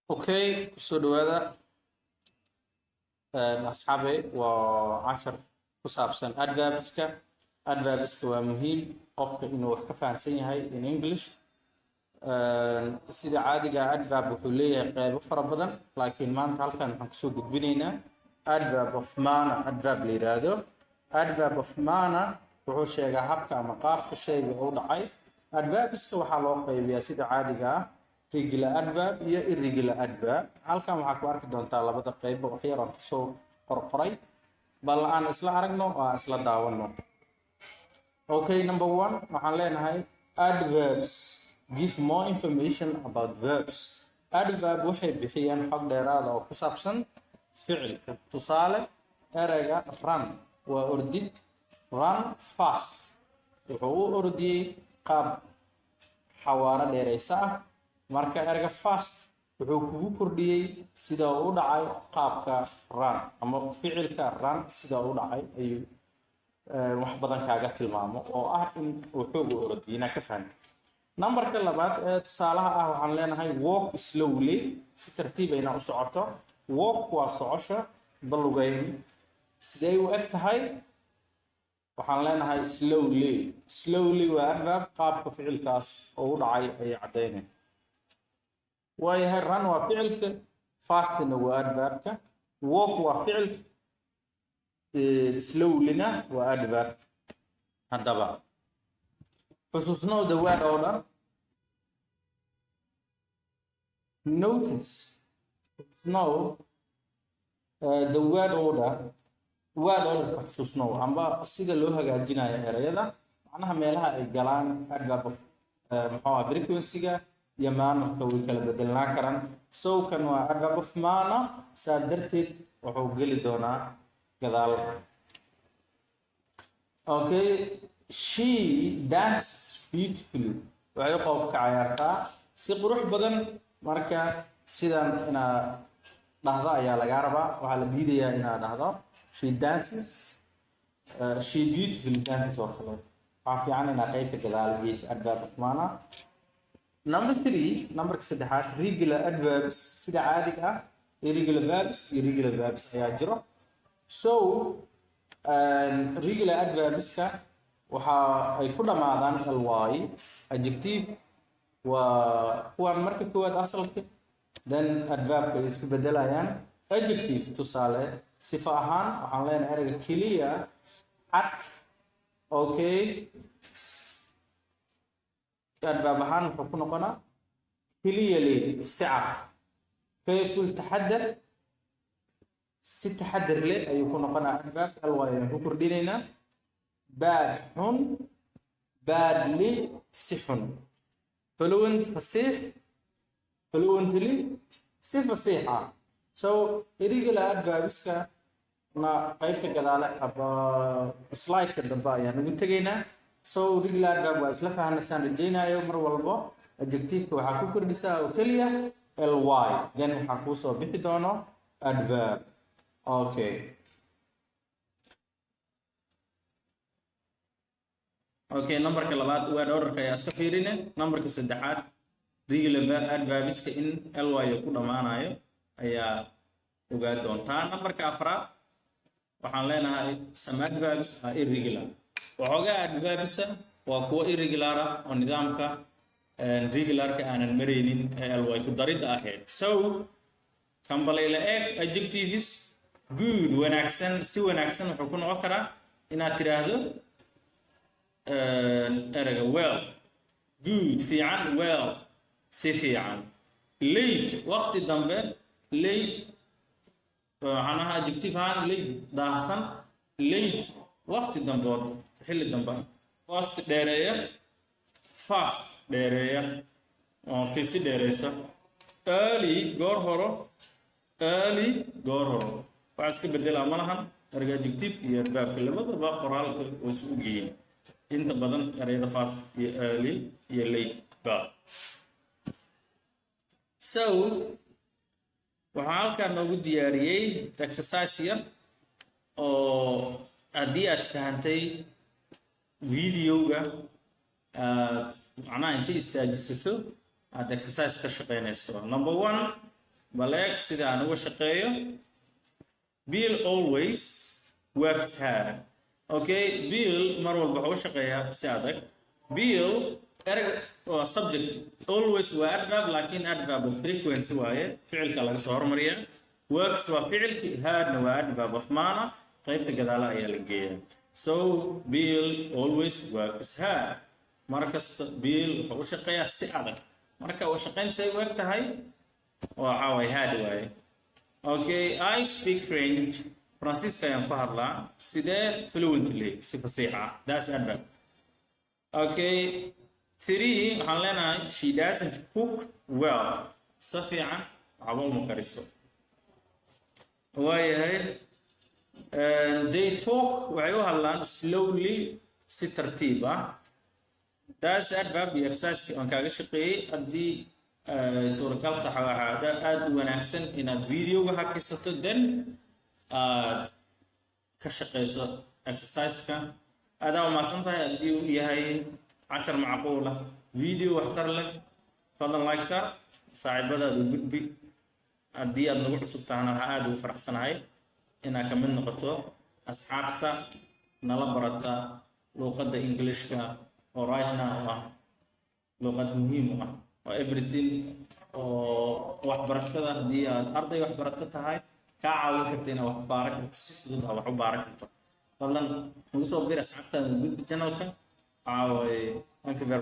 Okay, kusoo dhawaada asxaabe. Waa cashar ku saabsan adverbska. Adverbska waa muhiim qofka inuu wax ka fahansan yahay in English. Sida caadiga, adverb wuxuu leeyahay qeybo fara badan, laakiin maanta halkan waxaan kusoo gudbinaynaa adverb of manner. Adverb la yiraahdo adverb of manner wuxuu sheegaa habka ama qaabka shayga u dhacay. Adverbska waxaa loo qeybiyaa sida caadiga ah regular adverb iyo irregular adverb. Halkan waxaa ku arki doontaa labada qeybo, wax yar aan kasoo qorqoray. Bal aan isla aragno oo aan isla daawano. Okay, number one, waxaan leenahay adverbs give more information about verbs. Adverb waxay bixiyaan xog dheeraada oo ku saabsan ficilka. Tusaale, ereyga run waa ordid. Run fast, wuxuu u ordiyey qaab xawaaro dheereysa ah. Marka ereyga fast wuxuu kugu kordhiyey sida uu u dhacay qaabka run ama ficilka run sida uu u dhacay ayuu wax badan kaaga tilmaamo, oo ah in uu xoog u ordiyey inaa ka fahantay. Numberka labaad ee tusaalaha ah, waxaan leenahay walk slowly, si tartiib ayna u socoto. Walk waa socosha, balugayn. Sidee u eg tahay? Waxaan leenahay slowly. Slowly waa adverb, qaabka ficilkaas oo u dhacay ayay caddaynay. Waayahay, run waa ficilka, fastna waa adverbka, walk waa ficilka, slowlyna waa adverb. Haddaba xusuusnow the word order. Notice, xusuusnow the word order. Word orderka xusuusnow, amba sida loo hagaajinayo erayada, macnaha meelaha ay galaan adverb of muxuu ah frequency-ga iyo mannerka way kala bedelnaan karaan. So kan waa adverb of manner, saa darteed wuxuu geli doonaa gadaal. Okay, she dances beautifully, waxay qoob ka cayaartaa si qurux badan. Marka sidan inaad dhahdo ayaa lagaa rabaa. Waxaa la diidayaa inaad dhahdo she dances, she beautifully dances oo kale. Waxaa fiican inaad qeybta gadaal geyso adverb of manner. Number three, numberka saddexaad, regular adverbs. Sida caadiga ah, irregular verbs iyo regular verbs ayaa jiro. So regular adverbska waxa ay ku dhammaadaan ly. Adjective waa kuwan marka koowaad asalka, then adverbka ay isku bedelayaan adjective. Tusaale, sifa ahaan waxaan leenahay ereyga clear, cad. Okay, adverb ahaan wuxuu ku noqonaa clearly, si cad. Careful, taxadar, si taxadar leh ayuu ku noqonaa adverb, ly ayaan ku kordhinaynaa. Bad, xun, badly, si xun. Fluent, fasiix, fluently, si fasiix ah. So irregular adverbska na qaybta gadaale aba slide-ka dambe ayaan ugu tegaynaa. So regular adverb waa isla fahanasaan rajaynayo. Mar walbo adjectiveka waxaa ku kordhisaa oo keliya ly, then waxaa kuusoo bixi doono adverb. Okay, numberka labaad word orderka ayaa iska fiirine. Numberka saddexaad, regular adverbiska in ly ku dhammaanayo ayaa ogaa doontaa. Numberka afraad, waxaan leenahay some adverbs are irregular. Waxoogaa adverbsa waa kuwo irregular ah oo nidaamka regularka aanan maraynin ee ly ku daridda ahayd. So kambalayla eeg adjectives. Good, wanaagsan, si wanaagsan wuxuu ku noqon karaa inaad tiraahdo ereyga well. Good, fiican, well, si fiican. Late, waqti dambe. Late waxaan ahaa adjective ahaan, late, daahsan. Late, waqti dambood, xilli dambe. Fast, dheereeya. Fast, dheereeya. Okay, si dheereysa. Early, goor horo. Early, goor horo. Waxa iska bedelaa ma lahan ereyga adjective iyo adverbka, labadaba qoraalka way isu ogyihiin inta badan ereyada fast iyo early iyo late ba. So waxaan halkaan noogu diyaariyey exercise yar oo haddii aad fahantay videoga aad macnaha intay istaajisato aad exercise ka shaqeynayso. Number one, Baleeg sida aan uga shaqeeyo. Bill always works hard. Okay, Bill mar walba wuxuu u shaqeeyaa si adag. Bill ereg waa subject, always waa adverb, laakiin adverb of frequency waaye, ficilka laga soo hormariyaa. Works waa ficilki, hardna waa adverb of manner, qaybta gadaala ayaa la geeyaa. So Bill always works hard. Mar kasta Bill wuxuu u shaqeeyaa si adag. Marka uu shaqayn say u eg tahay, waxa waaye hard waaye. Okay, I speak French. Faransiiska ayaan ku hadlaa. Sidee? Fluently, si fasiix ah. That's adverb. Okay, three, waxaan leenahay she doesn't cook well. Si fiican waxba uma kariso. Waayahay, they talk, waxay u hadlaan, slowly, si tartiib ah. That's adverb. Iyo exercise waan kaaga shaqeeyey. Haddii suuragal tahay, waxaa aada u wanaagsan inaad videoga hakisato, then aad ka shaqeyso exercise-ka. Aadaa umahadsan tahay. Haddii uu yahay cashar macquula, video waxtar leh, fadlan like saar, saaxiibadaada u gudbi. Haddii aad nagu cusub tahana, waxaa aada ugu faraxsanahay inaad ka mid noqoto asxaabta nala barata luuqadda Englishka, oo right now ah luuqad muhiim u ah oo everything oo waxbarashada. Haddii aad arday waxbarato tahay, kaa caawin karta inaad wax baaran karto, si fudud ah wax u baaran karto. Fadlan nagu soo bir, asxaabtaada gudbi channelka. Waxaa waaye, thank you very